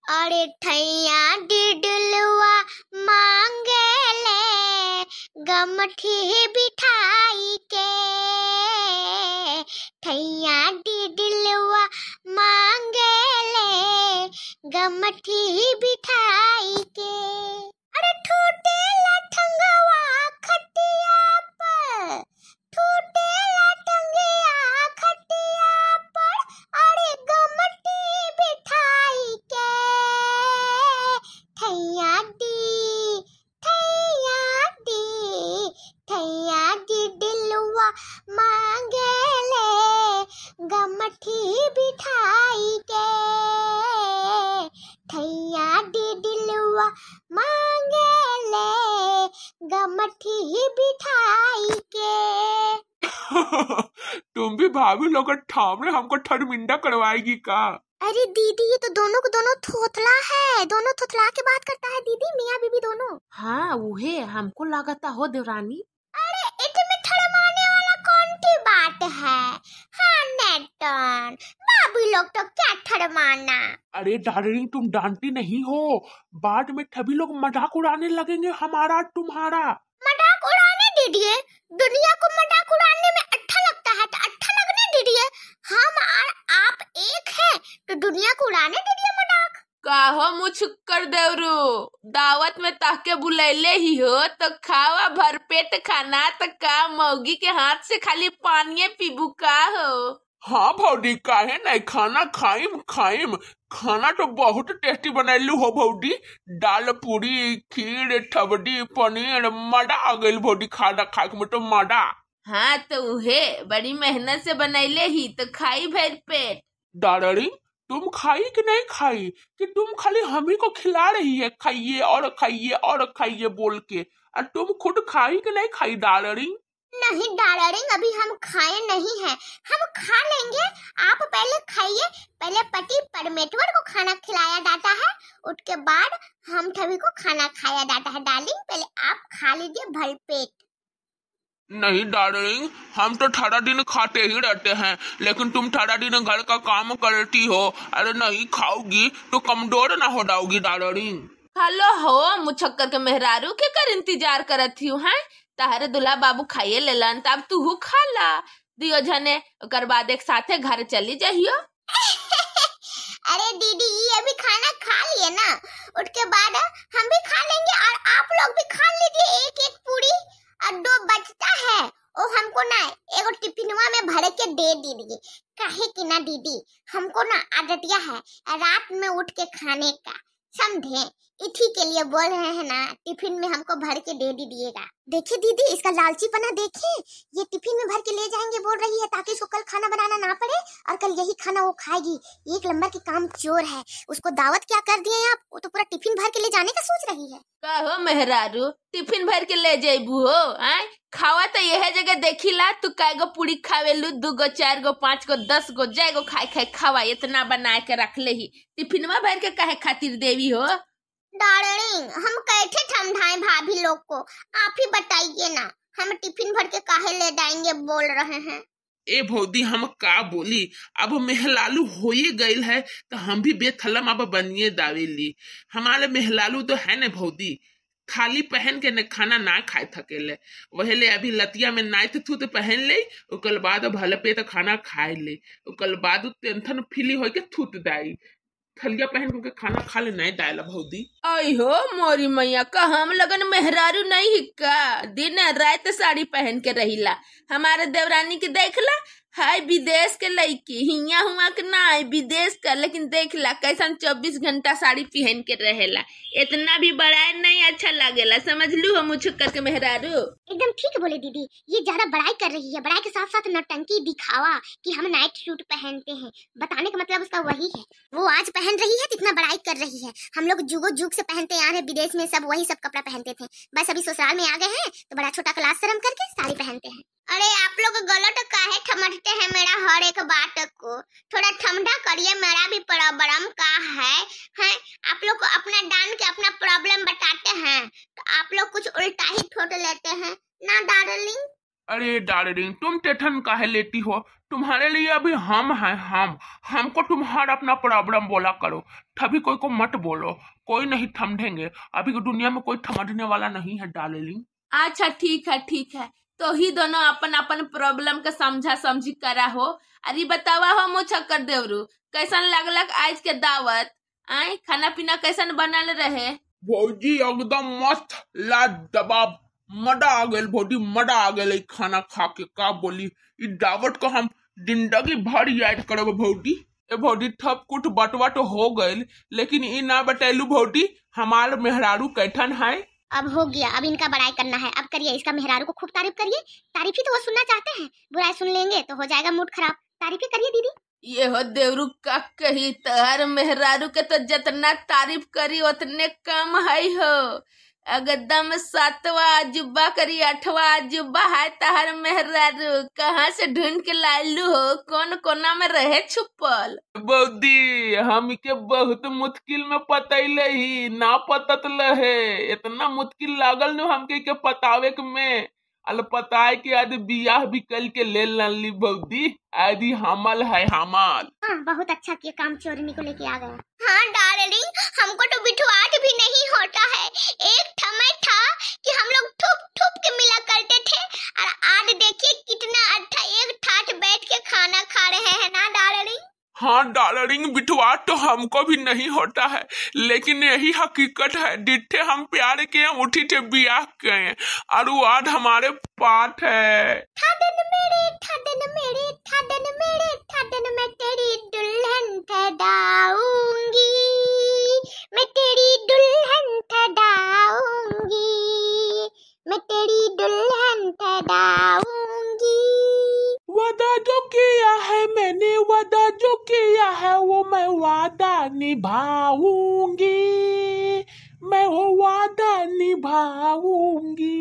अरे ठैया डिडलुआ मांगे ले गमठी बिठाई के, ठैया डिडलुआ मांगे ले गमठी बिठाई के। अरे ठूटे लठंगवा खटिया पर, ठूटे लठंगिया खटिया पर, अरे गमठी बिठाई के, ठैया दी ठैया दी ठैया दी दिलवा मांगे ले गमठी बिठाई के, ठैया दी दिलवा मांगे ले गमठी बिठाई के। तुम भी भाभी लोग ठामरे हमको ठरमिंदा करवाएगी का? अरे दीदी ये तो दोनों को दोनों थोथला है, दोनों थोथला के बात करता है दीदी, मियाँ बीबी दोनों। हाँ उहे हमको लागता हो देवरानी। अरे इसमें ठरमाने वाला कौन सी बात है? हाँ नेटन भाभी लोग तो क्या ठरमाना। अरे डार्लिंग तुम जानती नहीं हो, बाद में सभी लोग मजाक उड़ाने लगेंगे हमारा तुम्हारा। मजाक उड़ाने दीजिए, दुनिया को मजाक उड़ाने में अच्छा लगता है तो अच्छा लगने दीजिए। हम और आप एक हैं तो दुनिया को उड़ाने दीजिए मजाक। काहो मुछुक्कर देवरू, दावत में ताके बुलैले ही हो तो खावा भरपेट खाना, तो का मौगी के हाथ से खाली पानी पीबू का हो? हाँ भौजी काहे नहीं, खाना खाइम खाइम, खाना तो बहुत टेस्टी बनैलू हो भौजी, दाल पूरी खीर ठबडी पनीर, मजा आ गइल भौजी खाना खा के में तो मजा। हाँ तो उहे बड़ी मेहनत से बनैले ही तो खाई भर पेट। डार्लिंग तुम खाई कि नहीं खाई, कि तुम खाली हम ही को खिला रही है, खाइए और खाइए और खाइए बोल के, और तुम खुद खाई कि नहीं खाई डार्लिंग? नहीं डार्लिंग अभी हम खाए नहीं हैं, हम खा लेंगे, आप पहले खाइए। पहले पति परमेश्वर को खाना खिलाया जाता है, उसके बाद हम सभी को खाना खाया जाता है। डार्लिंग पहले आप खा लीजिए भरपेट। नहीं डार्लिंग हम तो सारा दिन खाते ही रहते हैं, लेकिन तुम सारा दिन घर का काम करती हो, अरे नहीं खाओगी तो कमजोर ना हो जाओगी डार्लिंग। खा लो हो मुछक्कर के मेहरारू के कर इंतजार करत ही हैं, ताहरे दुल्हा बाबू खाइए लेलन तब तू खा ला दियो झने, ओकर बाद एक साथे घर चली जाइयो। अरे दीदी ये अभी खाना खा लिए ना, उसके बाद हम भी खा लेंगे और आप लोग भी खा लीजिए एक एक पूरी, और दो बचता है वो हमको ना एगो टिफिनवा में भर के दे दीजिए। काहे कि ना दीदी हमको ना आदतिया है रात में उठ के खाने का, समझे? इसी के लिए बोल रहे हैं ना, टिफिन में हमको भर के दे दीजिएगा। देखिए दीदी इसका लालचीपना देखिए, ये टिफिन में भर के ले जाएंगे बोल रही है, ताकि इसको कल खाना बनाना ना पड़े और कल यही खाना वो खाएगी। एक नंबर की काम चोर है, उसको दावत क्या कर दिए आप, वो तो पूरा टिफिन भर के ले जाने का सोच रही है। कहो मेहरारू टिफिन भर के ले जाबू हो? आय खावा तो यह जगह देखिला, तू कै गो पूरी खावेलू, 2 गो 4 गो 5 गो 10 गो जाए गो खाए खाए खावा, इतना बना के रख ले ही, टिफिनवा भर के काहे खातिर देवी हो? डार्लिंग हम कैसे समझाएं भाभी लोग को, आप ही बताइए ना, हम टिफिन भर के काहे ले जाएंगे बोल रहे हैं। ए भौजी हम का बोली, अब मेहलालू हो ही गइल है तो हम भी बेथलम अब बनिए दावेली। हमारे मेहलालू तो है न भौजी, थाली पहन के न खाना ना खाए थकेले, वह ले अभी लतिया में नाइट थूत पहन ले, ओकर बाद भले पे तो खाना खाए ले, ओकर बाद टेंशन फीली हो के थूत दाई, थलिया पहन के खाना खा ले नहीं डायला भौजी। आई हो मोरी मैया का हम लगन मेहरारू नहीं हिक्का, दिन रात साड़ी पहन के रहिला। हमारे देवरानी के देखला हाय विदेश के लड़की, हिया हुआ के ना विदेश का, लेकिन देखला कैसन 24 घंटा साड़ी पहन के रहेला, इतना भी बड़ाई नहीं अच्छा लागेला, समझ लू हम मुझको के मेहरारू। एकदम ठीक बोले दीदी, ये ज्यादा बड़ाई कर रही है, बड़ाई के साथ साथ नौटंकी दिखावा कि हम नाइट सूट पहनते हैं, बताने का मतलब उसका वही है। वो आज पहन रही है इतना बड़ाई कर रही है, हम लोग जुगो जुग से पहनते आ रहे हैं, विदेश में सब वही सब कपड़ा पहनते थे, बस अभी ससुराल में आ गए हैं तो बड़ा छोटा क्लास शर्म करके साड़ी पहनते हैं। अरे आप लोग गलत काहे समझते हैं मेरा हर एक बात को, थोड़ा ठंडा करिए, मेरा भी प्रॉब्लम का है। आप लोग को अपना डान के अपना प्रॉब्लम बताते हैं तो आप लोग कुछ उल्टा ही ठोट लेते हैं ना डार्लिंग। अरे डार्लिंग, तुम टेंशन काहे लेती हो? तुम्हारे लिए अभी हम हैं। हम हमको तुम्हारा अपना प्रॉब्लम बोला करो, तभी कोई को मत बोलो। कोई नहीं समझेंगे, अभी की दुनिया में कोई समझने वाला नहीं है डार्लिंग। अच्छा ठीक है ठीक है, तो ही दोनों अपन अपन प्रॉब्लम के समझा समझी करा हो। अरे बतावा हो मुछक्कर देवरू, कैसन लागलक आज के दावत? आए खाना पीना कैसन बनल रहे? भौजी एकदम मस्त लाजवाब, मजा आ गइल भौजी, मजा आ गइल ई खाना खा के। का बोली, ई दावत को हम जिंदगी भर याद करब भौजी। ए भौजी, थप कुछ बटवा तो हो गइल, लेकिन ई ना बतैलू भौजी हमार मेहरारू कैठन है। अब हो गया, अब इनका बड़ाई करना है। अब करिए इसका मेहरारू को खूब तारीफ करिए। तारीफ ही तो वो सुनना चाहते हैं, बुराई सुन लेंगे तो हो जाएगा मूड खराब। तारीफ ही करिए दीदी। ये हो देवरू का कही, तहर मेहरारू के तो जितना तारीफ करी उतने कम है हो। एकदम सातवा अजुबा करी आठवा अजुबा है तहर मेहरारू। कहाँ से ढूंढ के लालू हो? कौन कोना में रहे छुपल? बौदी, हम के बहुत मुश्किल में पतैले ही ना पतत लहे। इतना मुश्किल लागल नु हमके के पतावे के में। अल पताए के आज बियाह भी कल के ले लाली बौदी, आदि हमल है हमल। हाँ, बहुत अच्छा किया काम चोरनी को लेके आ गया। हाँ डार्लिंग, हमको तो बिठवाट भी नहीं होता है। एक समय था कि हम लोग ठुप ठुप के मिला करते थे, और आज देखिए कितना अच्छा एक ठाठ बैठ के खाना खा रहे हैं ना डार्लिंग। हाँ डार्लिंग, बिठवाट तो हमको भी नहीं होता है, लेकिन यही हकीकत है, जिठे हम प्यार के हम उठी थे बियाह के, और वो आज हमारे पाठ है। ठाडन मेरे ठाडन मेरे ठाडन मेरे ठाडन, मैं तेरी दुल्हन ठहराऊंगी, मैं तेरी दुल्हन ठहराऊंगी, मैं तेरी दुल्हन ठहराऊंगी। वादा जो किया है मैंने, वादा जो किया है वो मैं वादा निभाऊंगी, मैं वो वादा निभाऊंगी।